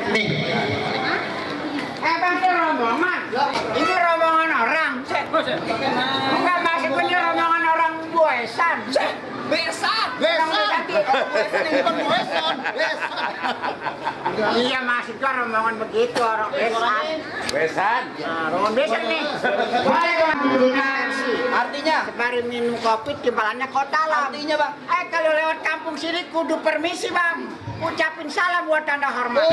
Nih. Bang, itu rombongan. Ini rombongan orang. Enggak masuk ini rombongan orang Buesan. Besan. Iya masuk ke rombongan begitu orang Besan. Besan. Nah, rombongan Besan nih. Artinya? Sembari minum kopi timbalannya kota lah. Artinya bang? Kalau lewat kampung sini kudu permisi bang. Ucapin salam buat tanda hormat.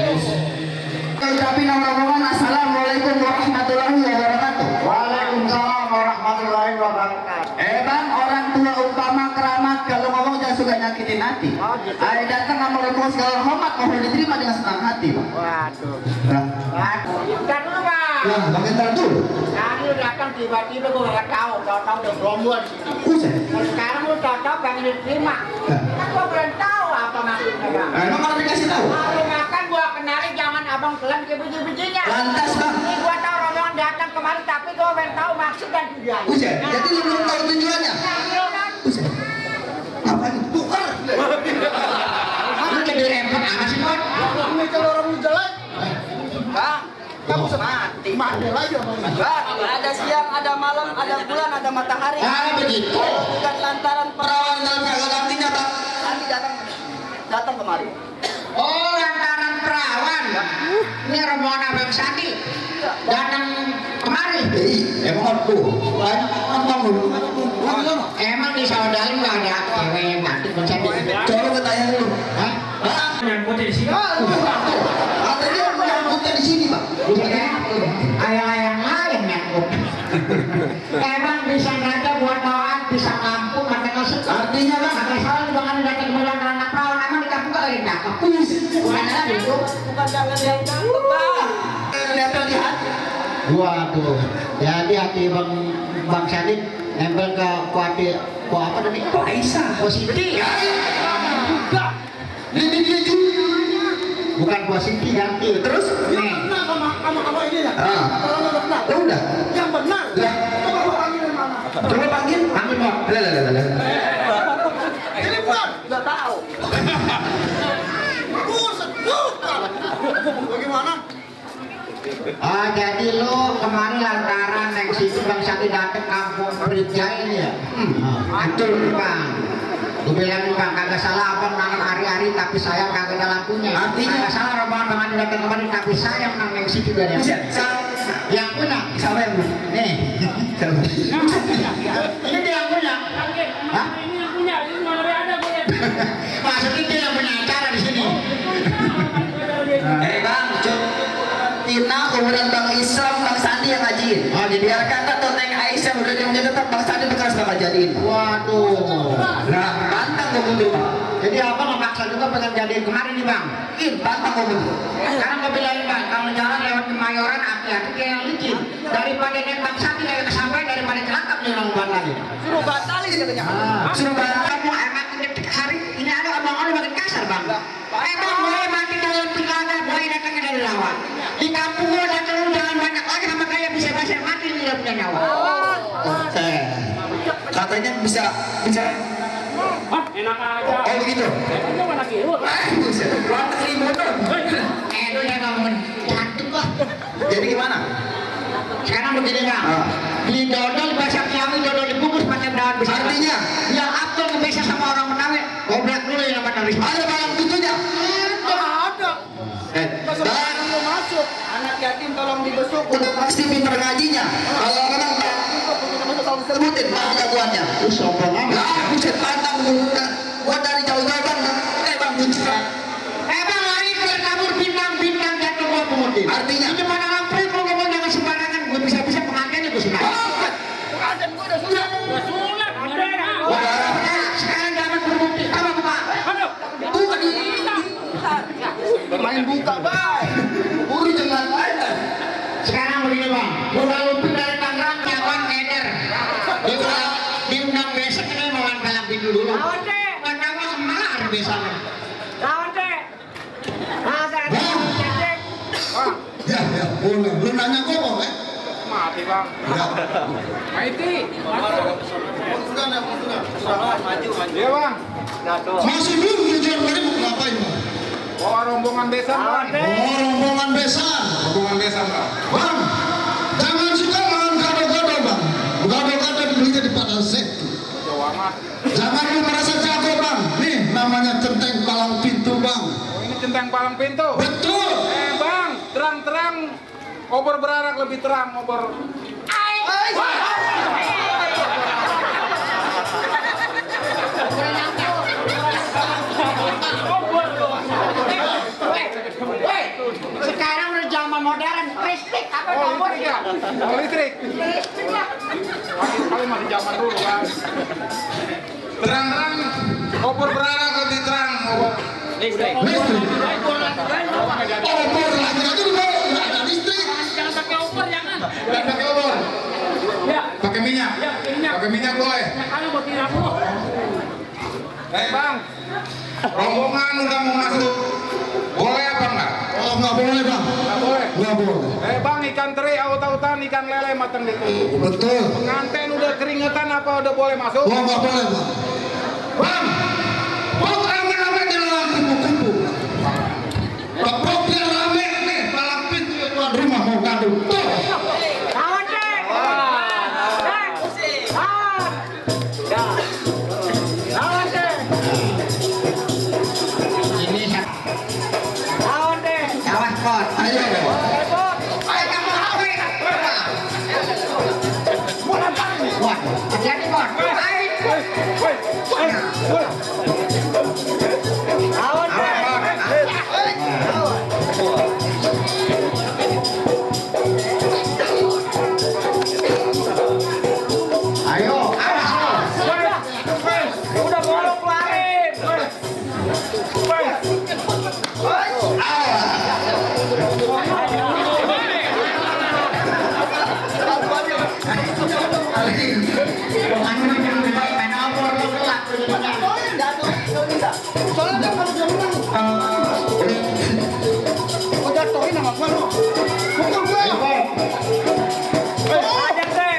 Ucapin rombongan assalamualaikum warahmatullahi wabarakatuh. Waalaikumsalam warahmatullahi wabarakatuh. Bang, orang tua umpama keramat kalau ngomong jangan suka nyakitin hati. Oh, gitu. Ada datang sama rombongan segala hormat mohon diterima dengan senang hati, Bang. Waduh. Nah, Bentar dulu bang. Bang entar dulu. Tadi lu datang tiba-tiba gue gak tahu, tahu udah gerombol di sini. Buset. Kalau sekarang lu tahu pengen diterima. Kan gue belum tahu apa maksudnya bang. Emang kalau dikasih tahu? Kalau makan gua kenalin jangan abang telan ke biji-bijinya. Lantas, Bang. Ini gua tahu rombongan datang kemari tapi gua belum tahu maksud dan tujuannya. Buset. Jadi lu belum tahu tujuannya? Buset. Apa itu? Tukar. Lu jadi repot amat sih bang. Ini kalau orang jelek, Bang, kamu mati. mati lagi orang. Bang, ada siang, ada malam, ada bulan, ada matahari. Begitu. Bukan lantaran Perawan dalam kagak gantinya, Bang. Sandi datang kemari. Oh lantaran perawan. Ini rombongan abang Sandi datang kemari. Emang aku banyak nonton dulu. Emang di Saudari nggak ada cewek yang cantik mencari. Coba gue tanya dulu. Hah? Nyangkutnya di sini. Ada dia nyangkutnya di sini, Bang. Ayang-ayang lain nyangkut. Emang bisa raja buat bawaan, bisa lampu, mata nusuk. Artinya, Bang, Mata soal bukan datang bulan anak perawan, emang di kampung gak ada yang cakep. Bukan ada itu. Bukan jangan yang cakep, Bang. nempel di hati. Waduh, jadi hati Bang Sadik nempel ke hati apa tadi? Aisyah. Positi. Ini dia juga. Bukan Positi ganti. Terus? Nih. Sama ini ya. Kalau nggak benar. Udah. Yang benar. Lah. Coba gua panggil mana? Coba panggil. Panggil Bang. Lah. Ini bukan. Nggak tahu. Buset. Bagaimana? Oh, jadi lu kemarin lantaran yang situ Bang Sadik datang kampung Pritja ini ya? Betul Bang. Dibilangin Bang, kagak salah abang nanam hari-hari tapi sayang kagak ada lampunya. Artinya? Kagak salah rombongan Bang Adi datang kemarin tapi sayang nang yang situ dari yang punya. Siapa yang punya? Nih. Ini dia yang punya. Hah? Ini yang punya, ini mana ada gue. Maksudnya dia yang punya acara di sini. Bang, Tina kemudian Bang Islam, Bang Sandi yang ngajiin. Oh, jadi Biar kata tuh Neng Aisyah udah dia tetap Bang Sandi bekas bakal jadiin. waduh. Nah, pantang gue mundur. Jadi abang memaksa juga pengen jadiin kemarin nih Bang. Pantang gue mundur. Sekarang gue bilangin Bang, kalau jalan lewat Kemayoran hati-hati kayak yang licin. Daripada naik Bang Sati kayak kesampaian daripada celaka nih orang Bang lagi. Suruh batalin katanya. Suruh Bang. Kamu emak hari ini ada abang-abang makin kasar Bang. Emang mulai mati dalam pilkada, mulai datangnya dari lawan. Di kampung gue datang lu jangan banyak lagi sama kayak bisa basir mati nih dia punya nyawa. Katanya bisa. Hah, enak aja. Oh begitu. Aja mana kirut. Buset. Lantas limono. Lu yang ngomongin jantung lah. Jadi gimana? Sekarang begini Bang. Di dodol bahasa Kiawi dodol dibungkus pakai daun besar. Artinya? Yang Abdul ngebiasa sama orang Betawi. Goblok dulu yang nama Nabi. Ada barang tentunya. Ada. Bang, Belum masuk. Anak yatim tolong dibesuk. udah pasti pintar ngajinya. Kalau memang sebutin Bang jagoannya. Lu sombong amat. Lah, buset pantang bukan. Gua dari jauh-jauh Bang. Bang buncrat. Bang lari keluar kabur bintang jatuh gua pemutin. Artinya? Itu mana orang pria kalau ngomong jangan sembarangan. Gue bisa pengantinnya gue sunat. Pengantin gua udah sudah. Udah sulap, ada nah. Sekarang jangan berbukti. Apa Pak? Aduh. Bukan di Main buka baik. buru jangan ada. Sekarang begini Bang. Udah lumpur dari Tangerang nyawan keder. Di Ya, ya, boleh. Lu nanya kok, Bang? Mati bang. Ya. Maiti. Maju. Iya bang. Masih belum tujuan tadi mau ngapain, Bang? Oh rombongan desa bang. Oh, rombongan desa. Rombongan desa bang. Bang, jangan suka makan gado-gado, Bang. Gado-gado dibelinya di Padang Sek. Jauh amat. Jangan lu merasa jago, Bang. Nih, namanya centeng palang pintu, Bang. Oh ini centang palang pintu. Betul. Bang, terang-terang. Obor beranak lebih terang, obor. Sekarang udah zaman modern, listrik apa Oh nomor listrik ya? Oh listrik. Listrik lah. Kali masih zaman dulu kan. Terang-terang, obor beranak lebih terang, obor. Listrik. Obor lagi aja udah nggak ada listrik. Jangan pakai obor, jangan. Nggak pakai obor. Ya, Pakai minyak. ya minyak. Pakai minyak boleh. Kalau buat tidak dulu. Bang, Rombongan udah mau masuk. Boleh apa enggak? Oh, nggak boleh, Bang. nggak boleh. Nggak boleh. Bang, ikan teri, aut-autan, ikan lele matang ditunggu. Betul. Pengantin udah keringetan apa udah boleh masuk? Oh, nggak boleh, Bang. Bang, bang rame-rame di dalam kupu-kupu. Bapak biar rame nih, palang pintu tuan rumah mau ngadu. Tuh. Kawan deh. Kawan deh. Ini Kawan deh. kawan pot. Ayo. Ayo kamu rame. Pot. Jadi pot. Kawan deh. Ayo, awas lo. Udah bolong keluarin. Main obor lo gelap. Soalnya kan kalau dia menang. Oh, jatuhin sama gua lu. Bukan gua. Ajak deh.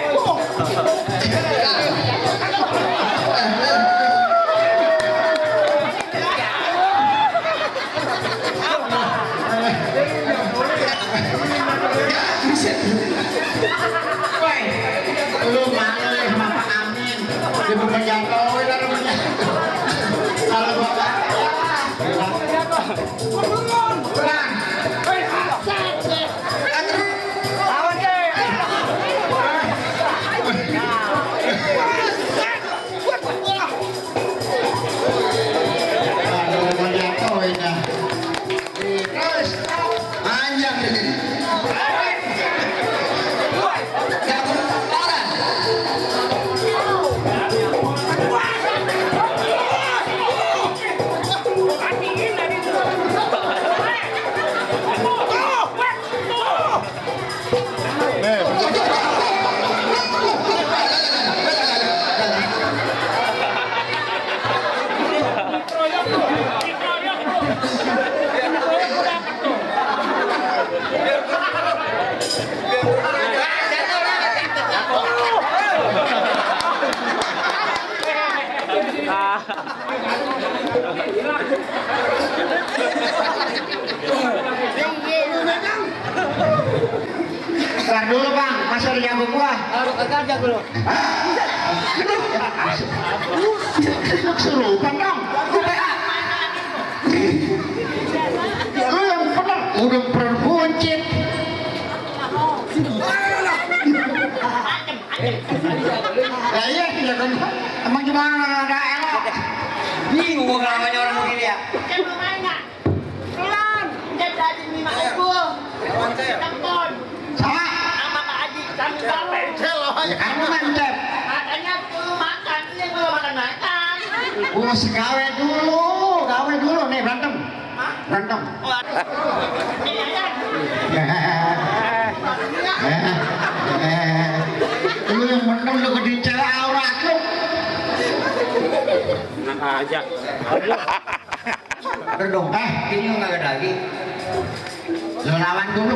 Woi, lu malu ya sama Pak Amin. Dia bukan jatuhin ada punya. Kalau gua pulang. Kawan deh. Aduh, mau jatuhin ya. Terus, Panjang ini. Ntar dulu bang, masih ada jago gua. Kagak ajak lu. Kesurupan dong. Lu yang bener, udah berbuncit. Ya iya, iya kan. Emang gimana ada elok? Bingung gua kalau namanya orang begini ya. Kan lumayan nggak? Pelan. Dia jadi 5.000. Telepon. Sama? Sama Pak Haji. Kami tahu. Ya kamu mantep. Katanya tuh makan. Ini gua makan-makan. Gua masih gawe dulu. Nih berantem. Berantem. Iya, ya. Lu yang bener lu gede cewek aurat lu. Enak aja. Udah dong. Ini nggak ada lagi. Lo lawan dulu.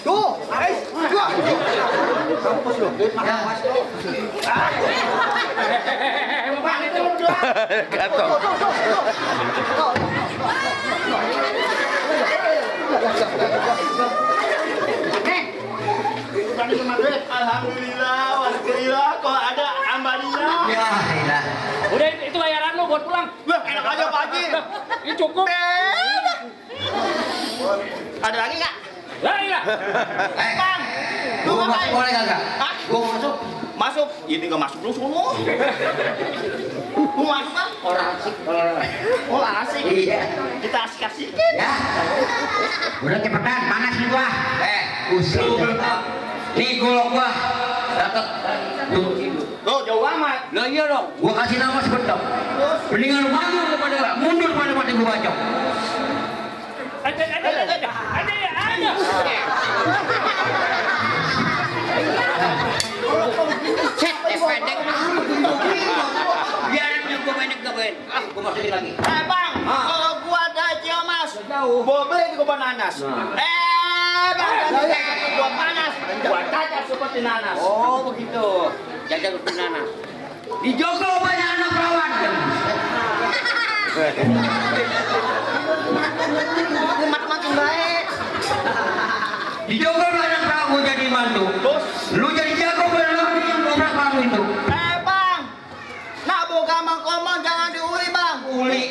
Tuh, guys, dua. Alhamdulillah kok ada ambalinya. Ya, ilah. Udah itu bayaran lu buat pulang. Wah, enak aja Pak Haji. Ini cukup. Ada lagi nggak? Lari lah. Bang, lu Gua masuk ngapain? boleh kagak? Hah? Gua masuk. Masuk? Ini nggak masuk lu semua. Lu masuk Bang? Orang asik. Oh asik. Iya. Kita asik-asik. Ya. Udah cepetan, panas nih gua. Usul. Nih golok gua. Dapat. Oh jauh amat. Lah iya dong. Gua kasih nama sebentar. Mendingan lu maju daripada mundur pada mati gua bacok. Ada. Set, pendek. Biarin gua pendek gaben. Gua masukin lagi. Bang, kalau gua ada Ciamas, gua beli di kebun nanas. Bang, gua panas, gua cacat seperti nanas. Oh begitu. Jajan untuk nanas. Di Joko banyak anak perawan. Makin baik. Di Joko banyak perawan gua jadi mantu. Terus, Lu jadi jago belum ngobrak kamu itu. Bang, nak buka mangkomong jangan diuli Bang. Uli.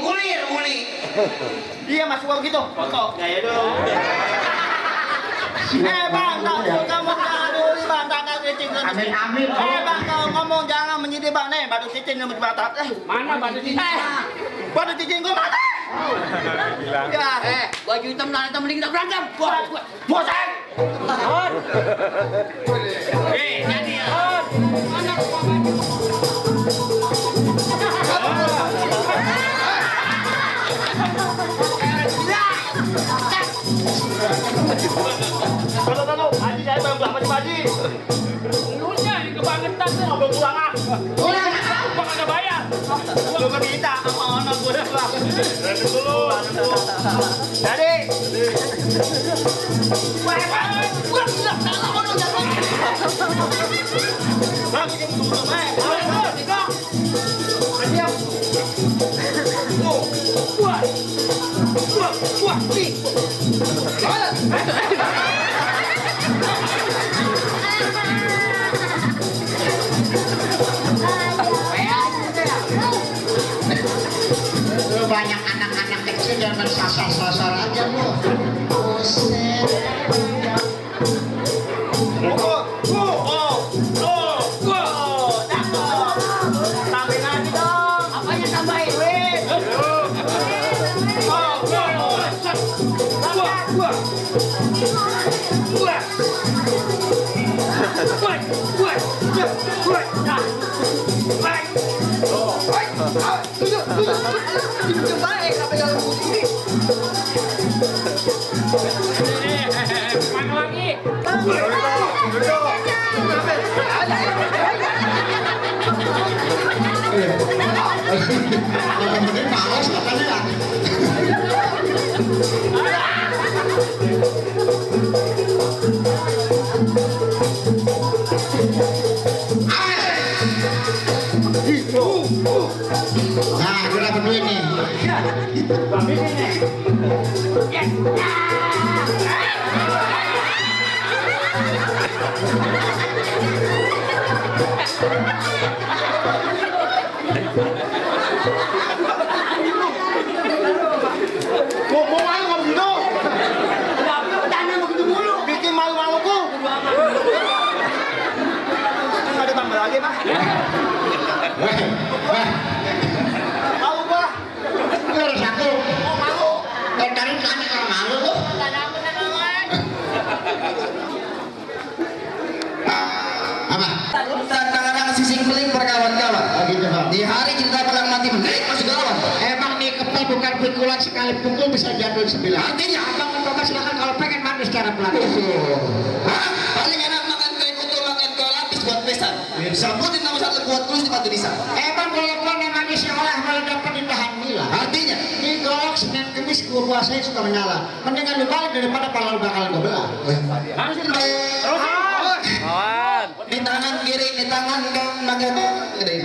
Iya masuk gua begitu, foto. Ya dong. Bang, nak buka mangkomong jangan diuli Bang, tak cicing. Amin. Bang, kalau ngomong jangan menyindir Bang, nih batu cicing yang berbatat. Mana batu cincin? Batu cicing gua mati. Ya, Baju hitam dan hitam mending kita berantem. bosan. Jadi ya. Tahu, Haji saya belum berapa di Haji. Lu nya ini kebangetan tuh. Belum pulang ah. Gua kagak bayar. Lu minta sama anak gua dah Bang. Dulu. Jadi. Gua bilang salah orang jangan. Bang, ini tunggu tiga. Siap. Wah, nih. Lu banyak anak-anak kecil jangan sasar-sasar aja lu. Tambahin lagi dong. Apanya tambahin? Baik, apa yang lu ini? Mana lagi? Yang penting males katanya. Nah, kita berdua nih. Mau malu nggak begitu? Bikin malu-maluku. Nggak ada tambah lagi, Pak. Malu gua. Lu harus aku. Mau malu. Tadi sana kalau malu tuh. Nggak ada apa-apa. Apa? Tantangan sising peling berkawan-kawan. Oh gitu, Bang. Di hari cinta perang mati menderit masuk lawan. Emang nih kepel bukan pikulan sekali pukul bisa jatuh 9. Artinya Abang mencoba silakan kalau pengen mandi secara pelan. hah? Paling enak makan kue kutu, makan kue lapis buat pesan. Sambutin nama satu buat tulis di batu nisan. Emang kalau kau yang manis yang olah malah dapat ditahan nila. kuasai suka menyala. Mendingan lu balik daripada pala lu bakalan gue belah. Di tangan kiri, di tangan kanan kiri.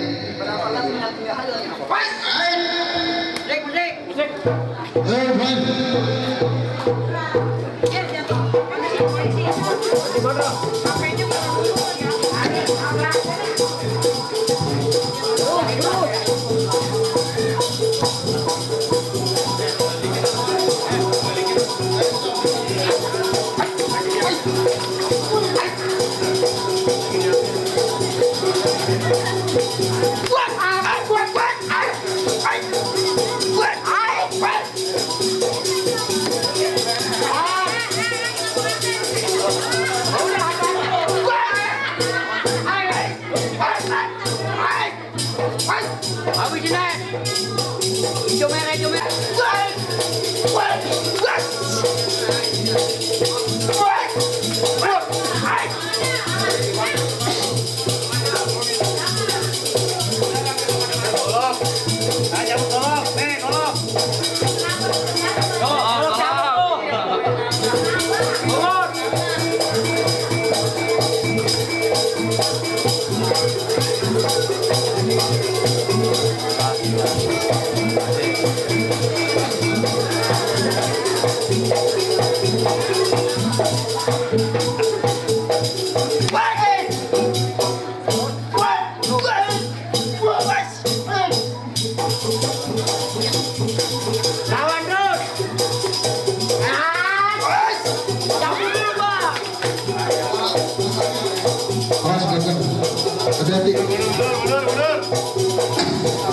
Hati-hati.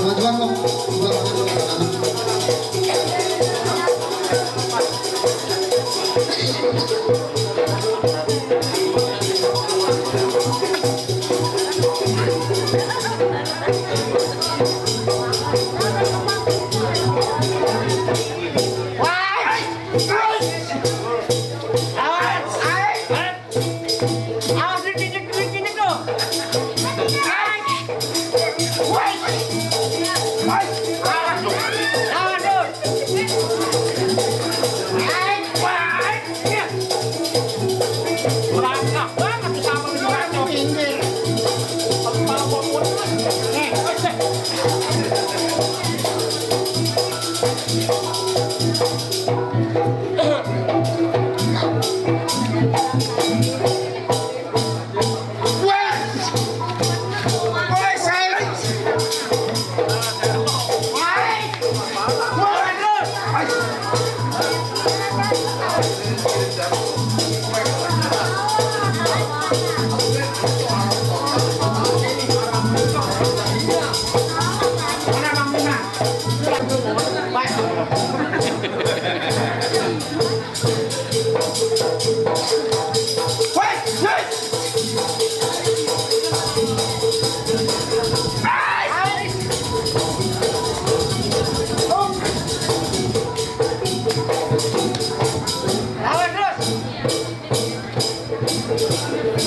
Majuan kok.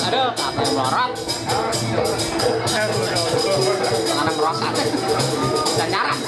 Aduh, apa yang melorot? Anak merosot. Dan nyarap.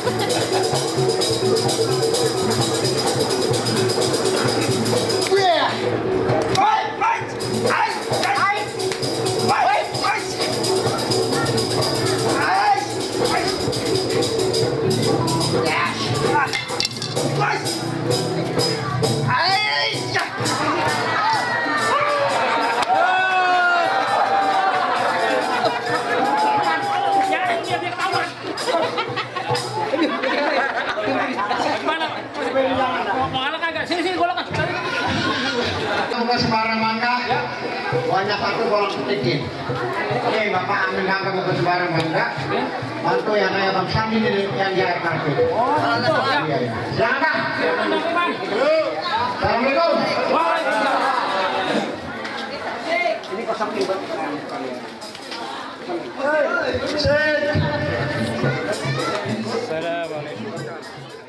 Udah sembarang mangga, banyak satu kolom sedikit. Oke, Bapak ambil angka buku sembarang mangga. Bantu yang kayak Bang Sandi ini yang di air kartu. Iya. Silakan. Assalamualaikum. Ini kosong nih buat kalian. Assalamualaikum.